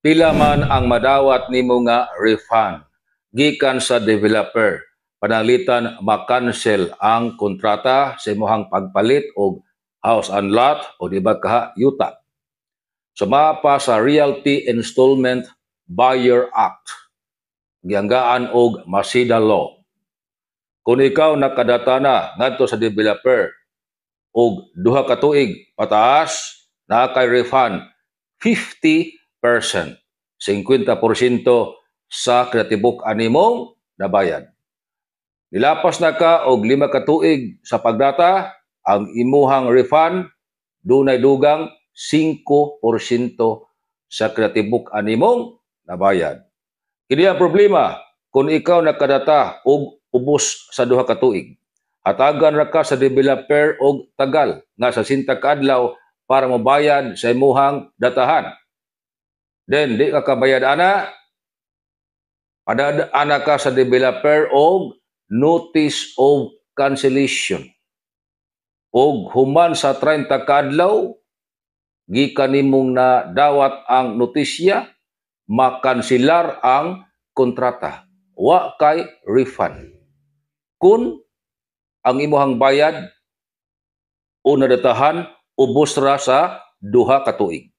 Pila man ang madawat nimo nga refund gikan sa developer pananglitan ma-cancel ang kontrata sa imong pagpalit og house and lot o di ba kaha yuta? Suma pa sa Realty Installment Buyer Act, gihanggaan og Maceda Law. Kung ikaw nakadata na ngadto sa developer og 2 ka tuig pataas, naa kay refund 50%, 50% sa kinatibuk-an nimong nabayad. Nilapas na ka og 5 ka tuig sa pagdata, ang imuhang refund dunay dugang 5% sa kinatibuk-an nimong nabayad. Kini ang problema kung ikaw nakadata og ubos sa 2 ka tuig. Hatagan ra ka sa developer og tagal nga 60 ka adlaw para mobayad sa imuhang datahan. Then di ka kabayad ana, padad-ana ka sa developer og notice of cancellation. Og human sa 30 ka adlaw gikan nimong na dawat ang notisya, makanselar ang kontrata. Wa kay refund kung ang imuhang bayad o nadatahan ubos ra sa 2 ka tuig.